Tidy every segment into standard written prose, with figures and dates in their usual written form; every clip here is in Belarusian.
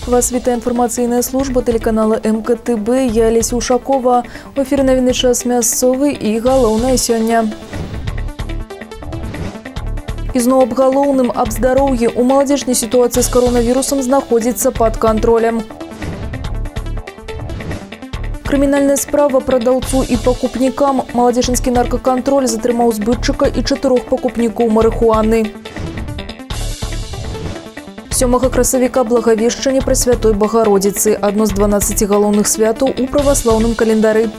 Вас вітае інфармацыйная служба тэлеканала МКТБ. Я Алеся Ушакова. У эфіры навіны «Час мясцовы» і галоўнае сёння. Ізноў аб галоўным, аб здароўі. У Маладзечне сітуацыя з каронавірусам знаходзіцца пад кантролем. Крымінальная справа прадаўцу і пакупнікам. Маладзечанскі наркакантроль затрымаў збытчыка і чатырох пакупнікоў марыхуаны. 7 красавіка Благавешчанне Прасвятой Багародзіцы, адно з 12 галоўных святаў у праваслаўным календары.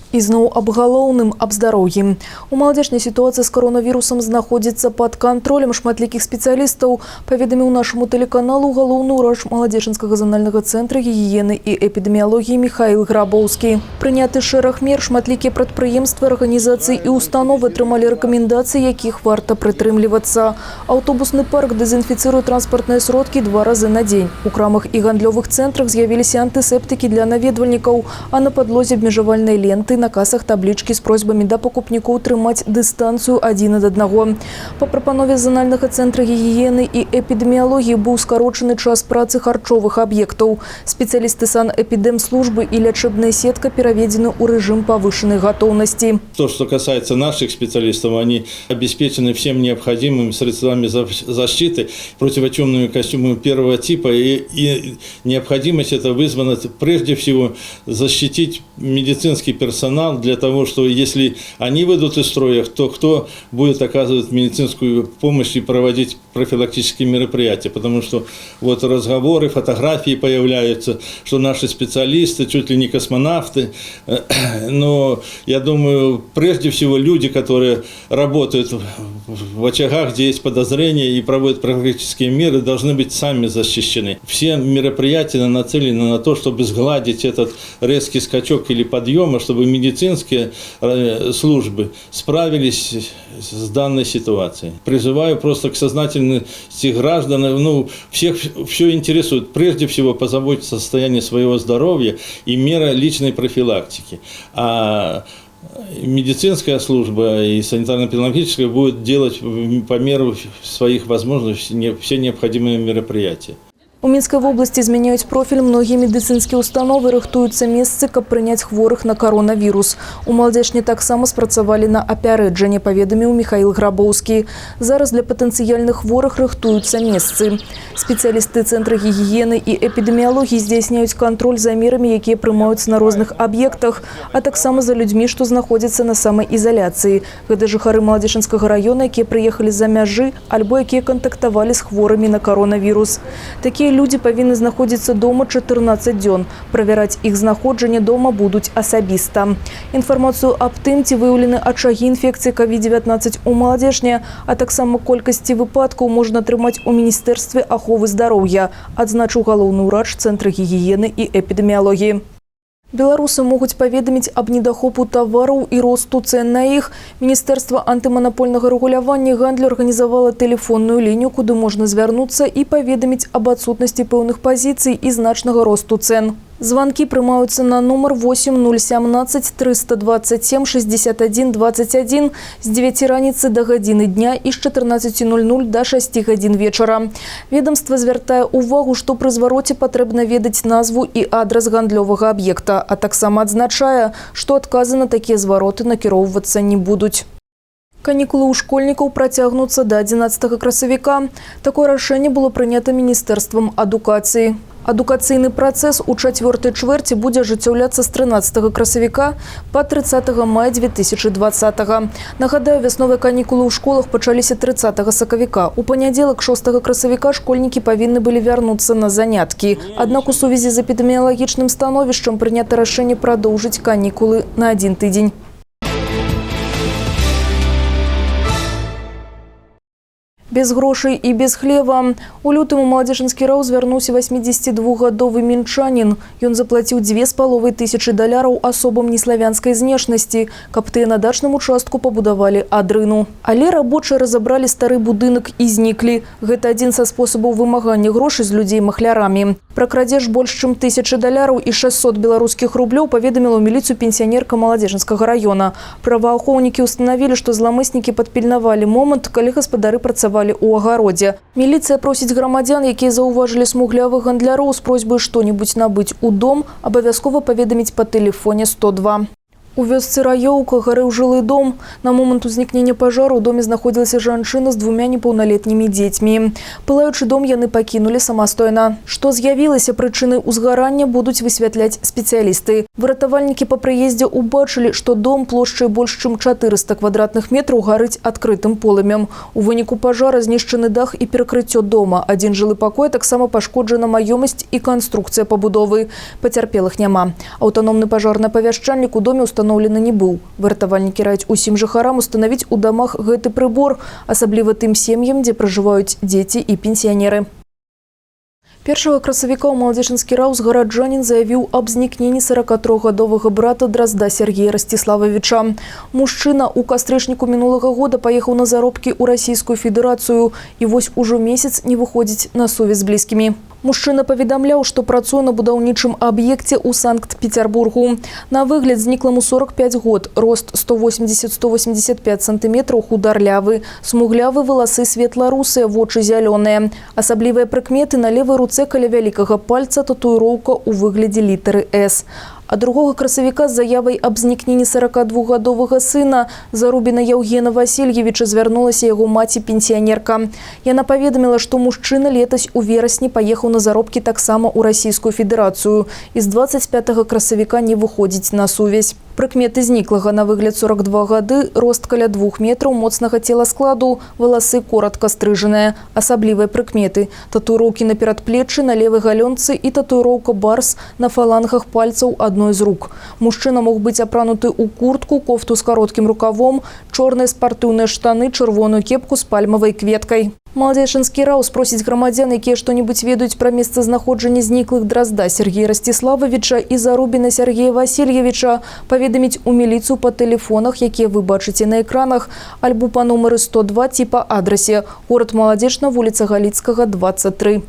Ізноў аб галоўным, аб здароўі. У Маладзечне сітуацыя з каронавірусам знаходзіцца пад кантролем шматлікіх спецыялістаў, паведаміў нашаму тэлеканалу галоўны ўрач Маладзечанскага занальнага цэнтра гігіены і эпідэміялогіі Михаил Грабоўскі. Прыняты шэраг мер, шматлікія прадпрыемствы, арганізацыі і установы атрымалі рэкамендацыі, якіх варта прытрымлівацца. Аўтобусны парк дэзінфіцыруе транспартныя сродкі два разы на дзень. У крамах і гандлёвых цэнтрах з'явіліся антысептыкі для наведвальнікаў, а на падлозе абмежавальнай ленты, на касах таблічкі з просьбамі да пакупнікоў трымаць дыстанцыю адзін ад аднаго. Па прапанове занальнага цэнтра гігіены і эпідэміялогіі быў скарочаны час працы харчовых аб'ектаў. Спецыялісты санэпідэмслужбы і лячэбная сетка пераведзены ў рэжым павышанай гатоўнасці. То, что касается наших специалистов, они обеспечены всем необходимыми средствами защиты, противочумными костюмами первого типа. И необходимость это вызвана прежде всего защитить медицинский персонал для того, что если они выйдут из строя, то кто будет оказывать медицинскую помощь и проводить профилактические мероприятия? Потому что вот разговоры, фотографии появляются, что наши специалисты чуть ли не космонавты. Но я думаю, прежде всего люди, которые работают в очагах, где есть подозрения и проводят профилактические меры, должны быть сами защищены. Все мероприятия нацелены на то, чтобы сгладить этот резкий скачок или подъем, чтобы медицинские службы справились с данной ситуацией. Призываю просто к сознательности граждан, ну, всех все интересует. Прежде всего позаботиться о состоянии своего здоровья и мера личной профилактики. А медицинская служба и санитарно-эпидемиологическая будет делать по меру своих возможностей все необходимые мероприятия. У Мінскай вобласці змяняюць профіль многія медыцынскія установы, рыхтуюцца месцы, каб прыняць хворых на каронавірус. У Маладзечне таксама спрацавалі на апярэджанне, паведаміў Михаил Грабоўскі. Зараз для патэнцыяльных хворых рыхтуюцца месцы. Спецыялісты Цэнтра гігіены і эпідэміялогіі здзяйсняюць кантроль за мерамі, якія прымаюцца на розных аб'ектах, а таксама за людзьмі, што знаходзяцца на самаізаляцыі. Гэта жыхары Маладзечанскага раёна, якія прыехалі з-за мяжы альбо якія кантактавалі з хворымі на каронавірус. Такія людзі павінны знаходзіцца дома 14 дзён. Правяраць іх знаходжанне дома будуць асабіста. Інфармацыю аб тым, ці выяўлены ачагі інфекцыі COVID-19 у Маладзечне, а таксама колькасці выпадкаў можна атрымаць у Міністэрстве аховы здароўя, адзначыў галоўны ўрач Цэнтра гігіены і эпідэміялогіі. Беларусы могуць паведаміць аб недахопу тавараў і росту цэн на іх. Міністэрства антыманапольнага рэгулявання і гандлю арганізавала тэлефонную лінію, куды можна звярнуцца і паведаміць аб адсутнасці пэўных пазіцый і значнага росту цэн. Званкі прымаюцца на нумар 8017 327 61 21 з 9 раніцы да гадзіны дня і з 14:00 да 6 гадзін вечара. Ведомства звяртае ўвагу, што пры звароце патрэбна ведаць назву і адрас гандлёвага аб'екта, а таксама адзначае, што адказы на такія звароты накіроўвацца не будуць. Канікулы ў школьнікаў працягнуцца да 11 красавіка. Такое рашэнне было прынята Міністэрствам адукацыі. Адукацыйны працэс у чацвёртай чвэрці будзе ажыццяўляцца з 13 красавіка па 30 мая 2020. Нагадаю, вясновыя канікулы ў школах пачаліся 30 сакавіка. У панядзелак 6 красавіка школьнікі павінны былі вярнуцца на заняткі. Аднак у сувязі з эпідэміялагічным становішчам прынята рашэнне прадоўжыць канікулы на адзін тыдзень. Без грошай і без хлеба. У лютым у Маладзечанскі РАУС звярнуўся 82-гадовы мінчанін. Ён заплаціў 2500 даляраў асобам неславянскай знешнасці, каб тыя на дачным участку пабудавалі адрыну. Але рабочыя разабралі стары будынак і зніклі. Гэта адзін са спосабаў вымагання грошай з людзей махлярамі. Пра крадзеж больш чым 1000 даляраў і 600 беларускіх рублёў паведаміла ў міліцыю пенсіянерка Маладзечанскага раёна. Праваахоўнікі ўстанавілі, што зламыснікі падпільнавалі момант, калі гаспадары працавалі ў агародзе. Міліцыя просіць грамадзян, якія заўважылі смуглявых гандляроў з просьбай што-небудзь набыць у дом, абавязкова паведаміць па тэлефоне 102. У вёсцы Раёўка гарэў жылы дом. На момант узнікнення пажару ў доме знаходзілася жанчына з двумя непаўналетнімі дзецьмі. Пылаючы дом яны пакінулі самастойна. Што з'явілася прычынай узгарання, будуць высвятляць спецыялісты. Выратавальнікі па прыездзе ўбачылі, што дом плошчай больш чым 400 квадратных метраў гарыць адкрытым полымем. У выніку пажара знішчаны дах і перакрыццё дома. Адзін жылы пакой, таксама пашкоджана маёмасць і канструкцыя пабудовы. Пацярпелых няма. Аўтаномны пажарны апавяшчальнік у доме устаноўлены не быў. Выратавальнікі раюць усім жыхарам устанавіць у дамах гэты прыбор, асабліва тым сем'ям, дзе пражываюць дзеці і пенсіянеры. 1 красавіка ў Маладзечанскі РАУС гараджанін заявіў аб знікненні 43-гадовага брата Дразда Сергея Расціслававіча. Мужчына ў кастрычніку мінулага года паехаў на заробкі ў Расійскую Федэрацыю і вось ужо месяц не выходзіць на сувязь з блізкімі. Мужчына паведамляў, што працуе на будаўнічым аб'екце ў Санкт-Пецярбургу. На выгляд зніклому 45 год, рост 180-185 сантыметраў, хударлявы, смуглявы, валасы светла-русыя, вочы зялёныя. Асаблівыя прыкметы: на левай руцэ каля вялікага пальца татуіроўка ў выглядзе літары «С». А 2 красавіка з заявай аб знікненні 42-гадовага сына Зарубіна Яўгена Васільевіча звярнулася яго маці-пенсіянерка. Яна паведаміла, што мужчына летась у верасні паехаў на заробкі таксама ў Расійскую Федэрацыю і з 25 красавіка не выходзіць на сувязь. Прыкметы зніклага: на выгляд 42 гады, рост каля 2 метраў, моцнага целаскладу, валасы коратка стрыжаныя. Асаблівыя прыкметы: татуіроўкі на перадплеччы, на левай галёнцы і татуіроўка барс на фалангах пальцаў адной з рук. Мужчына мог быць апрануты ў куртку, кофту з кароткім рукавом, чорныя спартыўныя штаны, чырвоную кепку з пальмавай кветкай. Маладзечанскі РАУС просіць грамадзян, якія што-небудзь ведаюць пра месцазнаходжанне зніклых Дразда Сергея Расціслававіча і Зарубіна Сергея Васільевіча, паведаміць у міліцыю па тэлефонах, якія вы бачыце на экранах, альбо па нумары 102 ці па адрасе: горад Маладзечна, вуліца Галіцкага, 23.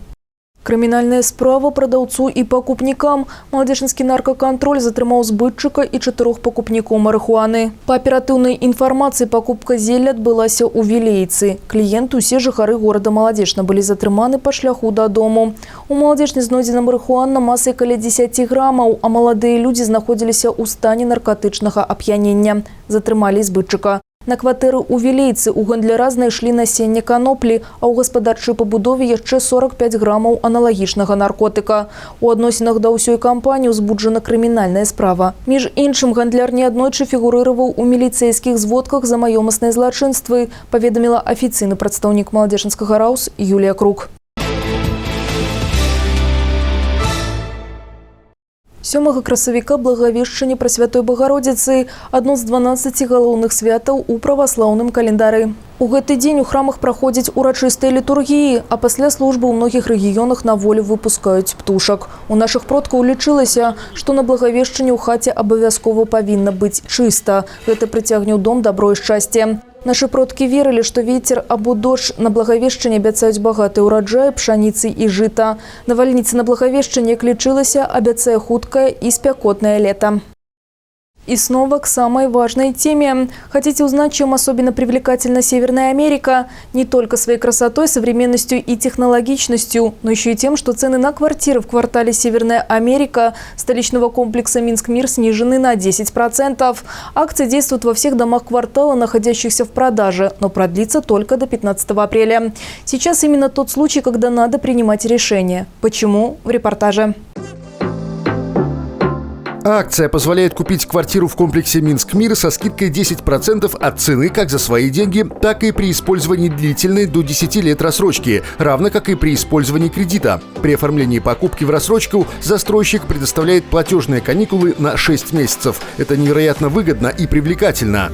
Крымінальная справа прадаўцу і пакупнікам. Маладзечанскі наркакантроль затрымаў збытчыка і чатырох пакупнікоў марыхуаны. Па аператыўнай інфармацыі, пакупка зелля адбылася ў Вілейцы. Кліенты, усе жыхары горада Маладзечна, былі затрыманы па шляху дадому. У Маладзечне знойдзена марыхуана масай каля 10 грамаў, а маладыя людзі знаходзіліся ў стане наркатычнага ап'янення. Затрымалі збытчыка. На кватэры ў Вілейцы у гандляра знайшлі насенне каноплі, а ў гаспадарчай пабудове яшчэ 45 грамаў аналагічнага наркотыка. У адносінах да ўсёй кампаніі ўзбуджана крымінальная справа. Між іншым, гандляр неаднойчы фігурыраваў у міліцэйскіх зводках за маёмасныя злачынствы, паведаміла афіцыйны прадстаўнік Маладзечанскага РАУС Юлія Крук. 7 красавіка Благавешчанне Прасвятой Багародзіцы, адно з 12 галоўных святаў у праваслаўным календары. У гэты дзень у храмах праходзяць урачыстыя літургіі, а пасля службы ў многіх рэгіёнах на волю выпускаюць птушак. У нашых продкаў лічылася, што на Благавешчанне ў хаце абавязкова павінна быць чыста. Гэта прыцягне ў дом дабро і шчасце. Нашы продкі верылі, што вецер або дождж на Благавешчанне абяцаюць багаты ўраджай пшаніцы і жыта. Навальніца на Благавешчанне, як лічылася, абяцае хуткае і спякотнае лета. И снова к самой важной теме. Хотите узнать, чем особенно привлекательна Северная Америка? Не только своей красотой, современностью и технологичностью, но еще и тем, что цены на квартиры в квартале Северная Америка столичного комплекса «Минск-Мир» снижены на 10%. Акция действует во всех домах квартала, находящихся в продаже, но продлится только до 15 апреля. Сейчас именно тот случай, когда надо принимать решение. Почему? В репортаже. Акция позволяет купить квартиру в комплексе «Минск-Мир» со скидкой 10% от цены как за свои деньги, так и при использовании длительной до 10 лет рассрочки, равно как и при использовании кредита. При оформлении покупки в рассрочку застройщик предоставляет платежные каникулы на 6 месяцев. Это невероятно выгодно и привлекательно.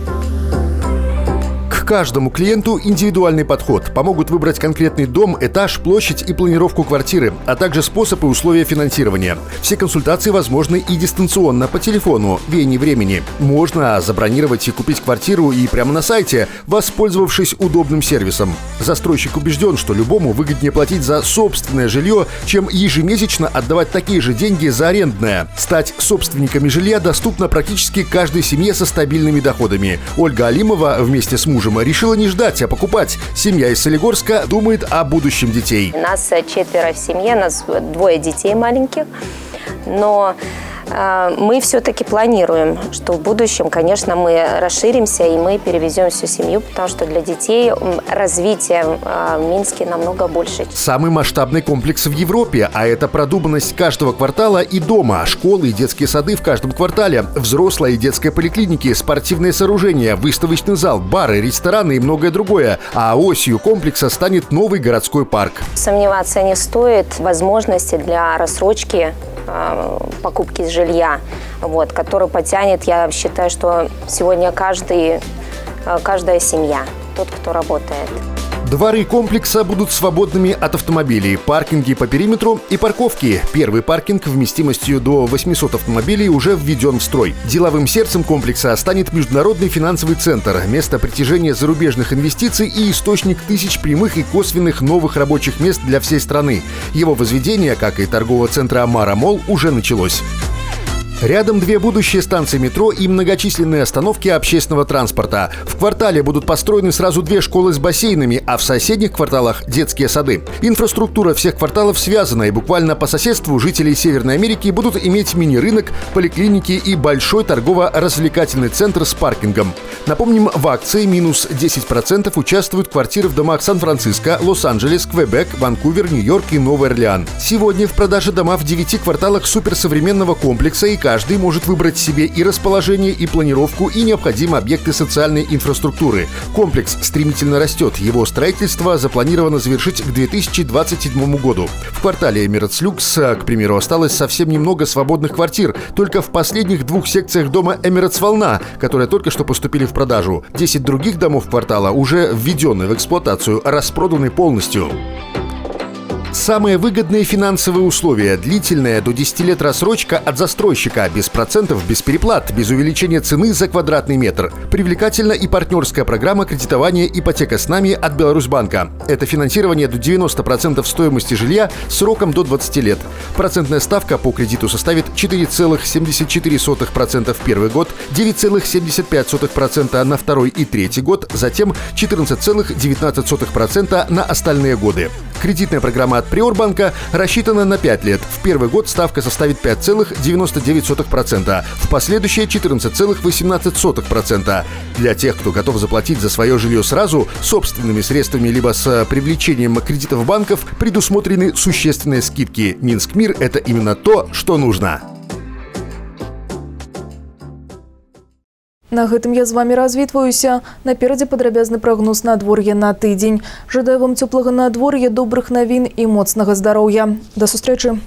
К К каждому клиенту индивидуальный подход. Помогут выбрать конкретный дом, этаж, площадь и планировку квартиры, а также способ и условия финансирования. Все консультации возможны и дистанционно по телефону, веяние времени. Можно забронировать и купить квартиру и прямо на сайте, воспользовавшись удобным сервисом. Застройщик убежден, что любому выгоднее платить за собственное жилье, чем ежемесячно отдавать такие же деньги за арендное. Стать собственниками жилья доступно практически каждой семье со стабильными доходами. Ольга Алимова вместе с мужем решила не ждать, а покупать. Семья из Солигорска думает о будущем детей. Нас четверо в семье, нас двое детей маленьких, но мы все-таки планируем, что в будущем, конечно, мы расширимся и мы перевезем всю семью, потому что для детей развитие в Минске намного больше. Самый масштабный комплекс в Европе, а это продуманность каждого квартала и дома, школы и детские сады в каждом квартале, взрослая и детская поликлиники, спортивные сооружения, выставочный зал, бары, рестораны и многое другое. А осью комплекса станет новый городской парк. Сомневаться не стоит. Возможности для рассрочки покупки жилья, вот, который потянет, я считаю, что сегодня каждая семья, тот, кто работает. Дворы комплекса будут свободными от автомобилей, паркинги по периметру и парковки. Первый паркинг вместимостью до 800 автомобилей уже введен в строй. Деловым сердцем комплекса станет международный финансовый центр, место притяжения зарубежных инвестиций и источник тысяч прямых и косвенных новых рабочих мест для всей страны. Его возведение, как и торгового центра «Мара Молл», уже началось. Рядом две будущие станции метро и многочисленные остановки общественного транспорта. В квартале будут построены сразу две школы с бассейнами, а в соседних кварталах – детские сады. Инфраструктура всех кварталов связана, и буквально по соседству жители Северной Америки будут иметь мини-рынок, поликлиники и большой торгово-развлекательный центр с паркингом. Напомним, в акции минус 10% участвуют квартиры в домах Сан-Франциско, Лос-Анджелес, Квебек, Ванкувер, Нью-Йорк и Новый Орлеан. Сегодня в продаже дома в 9 кварталах суперсовременного комплекса, и каждый может выбрать себе и расположение, и планировку, и необходимые объекты социальной инфраструктуры. Комплекс стремительно растет. Его строительство запланировано завершить к 2027 году. В квартале Эмиратс Люкс, к примеру, осталось совсем немного свободных квартир. Только в последних двух секциях дома Эмиратс Волна, которые только что поступили в продажу. 10 других домов квартала уже введены в эксплуатацию, распроданы полностью. Самые выгодные финансовые условия. Длительная до 10 лет рассрочка от застройщика. Без процентов, без переплат, без увеличения цены за квадратный метр. Привлекательна и партнерская программа кредитования «Ипотека с нами» от Беларусьбанка. Это финансирование до 90% стоимости жилья сроком до 20 лет. Процентная ставка по кредиту составит 4,74% в первый год, 9,75% на второй и третий год, затем 14,19% на остальные годы. Кредитная программа от Приорбанка рассчитана на 5 лет. В первый год ставка составит 5,99%, в последующие 14,18%. Для тех, кто готов заплатить за свое жилье сразу, собственными средствами либо с привлечением кредитов банков, предусмотрены существенные скидки. Минск-Мир – это именно то, что нужно. На гэтым я з вами развітваюся. Наперадзе падрабязны прагноз надвор'я на тыдзень. Жадаю вам цёплага надвор'я, добрых навін і моцнага здароўя. Да сустрэчы!